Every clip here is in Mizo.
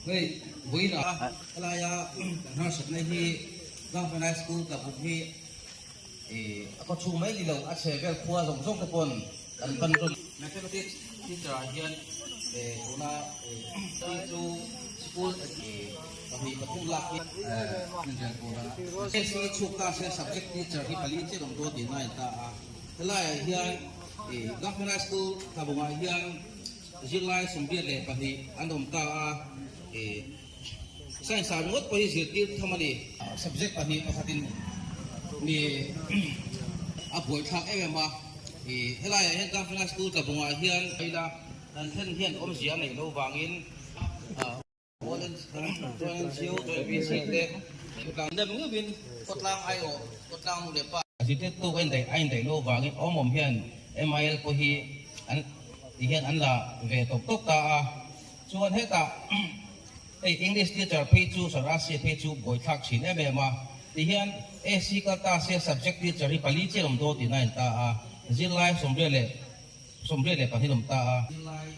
Hei vawiin ah helaia kan harsatna hi Government High School tlabuk hi a khaw chhung mai ni lo a chhe vel khua zawng zawng te pawn kan pan rawn. Mathematics teacher ah hian tuna chu school 2 3 lak hi inrelbawl a chhuk ta se subject teacher hi pali chiah awm dawn tih na a in ta a helai ah hian Government High School tlabungah hian Zirlai 82 an awm ta a, Science ah ringawt pawh hi zirtir tham a ni. Subject pahnih pakhatin mi a buaithlak em em a, helaiah hian Government High School Tlabungah hian ila kan thlen hian awmzia a neih loh vangin Zirtirtu a indaih a indaih loh vangin awm awm hian MIL pawh hi an ti hian an la ve tawp tawp ta a. Chuan hetah hei English teacher phei chu Sir Asia phei chu buaithlak thin em em a. Ti hian AC kal ta se subject teacher hi pali chiah awm dawn tihna a in ta a. Zirlai 82 awm ta a. Zirlai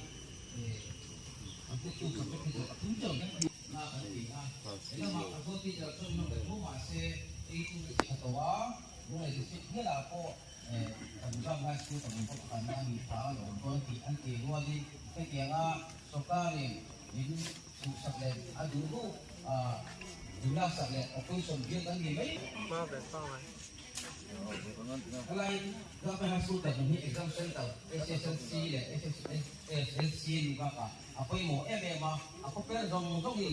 A pawimawh em em a, a khawpel zawng zawng hi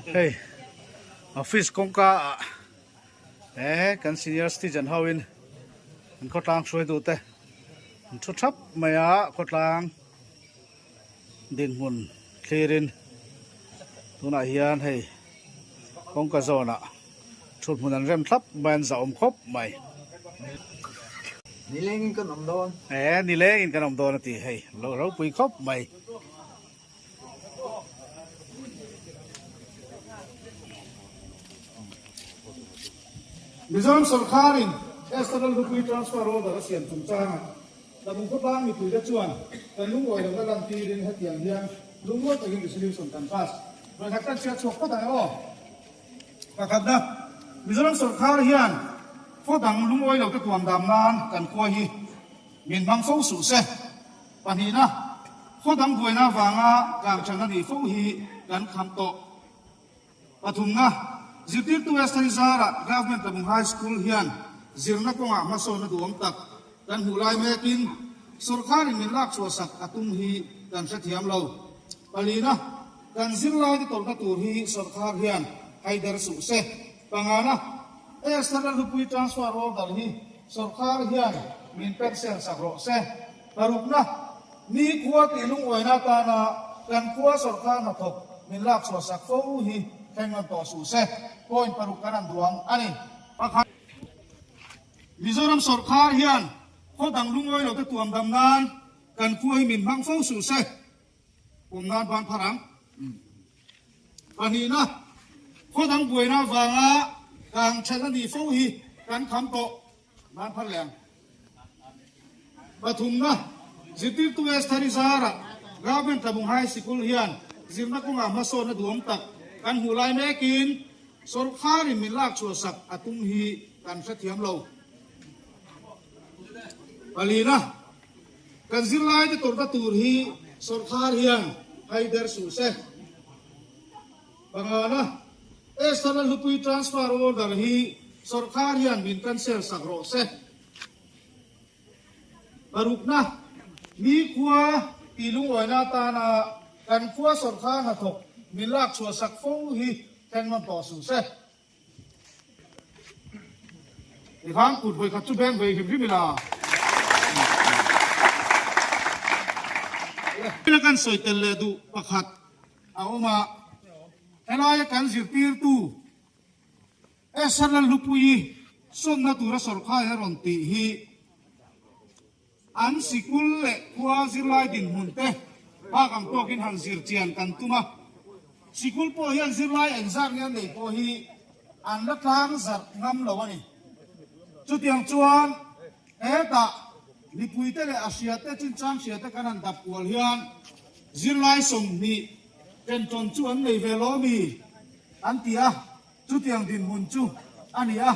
Hei office kawngka ah he kan senior citizen ho in an khawtlang hruai duh te an thu thap mai a khawtlang dinhmun thlir in tunah hian hei kawngka zawn ah thut hmun an rem thlap mai an zah awm khawp mai. Nileng in kan awm dawn. E nileng in kan awm dawn a ti hei lo ropui khawp mai. Mizoram sorkarin External Rupee Transfer Order a siam chungchangah Tlabung khawtlang mipuite chuan kan lungawi lohna lantirin hetiang hian lungawi takin resolution kan pass. Vawikhat kan chhiat chhuak phawt ang e aw. Pakhatna, Mizoram sorkar hian khaw dang lungawi lote tuam dam nan kan khua hi min hmang fo suh se. Pahnihna, khaw dang buaina avanga kangthalna nih fo hi kan kham tawh. Pathumna, zirtirtu Esther Zara Government Tlabung High School hian zirna kawngah hmasawnna duhawm tak kan hmuh lai mekin sawrkharin min lak chhuahsak a tum hi kan hrethiam lo. Palina, kan zirlaite tawlhna tur hi sawrkhar hian haider suh se. Pangana, Esther Lalhlupui transfer order hi sawrkhar hian min pencel sak rawh se. Parukna, Ni khua tih lungawina atana kan khua sawrkar hnathawk min lak chhuah sak fo hi thleng rawn tawh suh se, point paruk kan han duang a ni. Pakhat, Mizoram sawrkar hian khaw dang lungawi lote tuam dam nan kan khua hi min hmang fo suh se, pawm nan ban phar ang. Pahnihna, khaw dang buaina avanga kang ṭhelh a nih fo hi kan kham tawh. Ban phar leh ang. Pathumna, Zirtirtu Esther i zarah Government Tlabung High Sikul hian zirna kawngah hmasawnna duhawm tak kan hmuh lai mekin sawrkharin min lak chhuahsak a tum hi kan hrethiam lo. Palina. Kan zirlaite tawrhna tur hi sawrkar hian haider suh se. Pangana, Esther Lalhlupui transfer order hi sawrkar hian min cancel sak rawh se. Parukna, Mi khua tih lungawina atana kan khua sawrkar hnathawk min lak chhuah sak fo hi thennawn tawh suh se. Tikhan kut vawikhat chu beng ve hrim hrim ila. Ila kan sawi tel leh duh pakhat a awm a, helaia kan zirtirtu Esther Lalhlupuii sawnna tura sawrkhai a rawn tih hi an sikul leh khua zirlai dinhmun te bak ang tawkin han zir chian kan tum a. Sikul pawh hian zirlai engzat nge an neih pawh hi an la tlang zarh ngam lo a ni. Chutiang chuan hetah mipuite leh a hriate chinchang hriate kan han dap kual hian zirlai 20 ṭentawn chu an nei ve lo mi an ti a, chutiang dinhmun chu a ni a.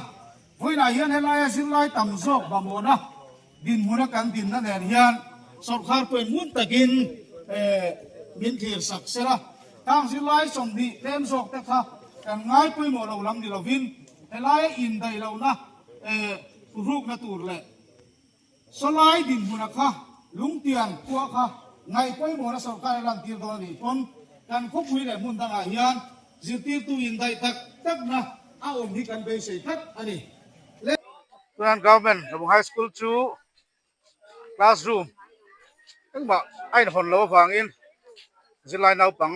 Vawiinah hian helaia zirlai tam zawk mamawhna dinhmuna kan dinna nen hian sawrkar pawhin ngun takin min thlir sak sel a. Khang zirlai 20 tlem zawk te kha kan ngai pawimawh lo lam ni lovin helaia indaih lohna rukna tur leh sawlai dinhmuna kha lungtiang kua kha ngaih pawimawhna sawrkar a lantir dawn a nih pawn kan khawpui leh hmun dangah hian zirtirtu indaih tak takna a awm hi kan beisei tlat a ni. Chuan Government Tlabung High School chu classroom engmah a inhawn loh avangin zirlai naupang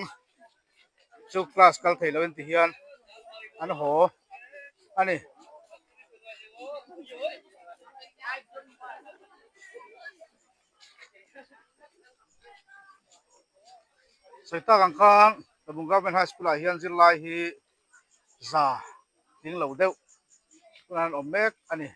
chu class kal thei loin ti hian an haw a ni. Sawi tak ang khan Tlabung Government High School ah hian zirlai hi za tling lo deuh tunah an awm mek a ni.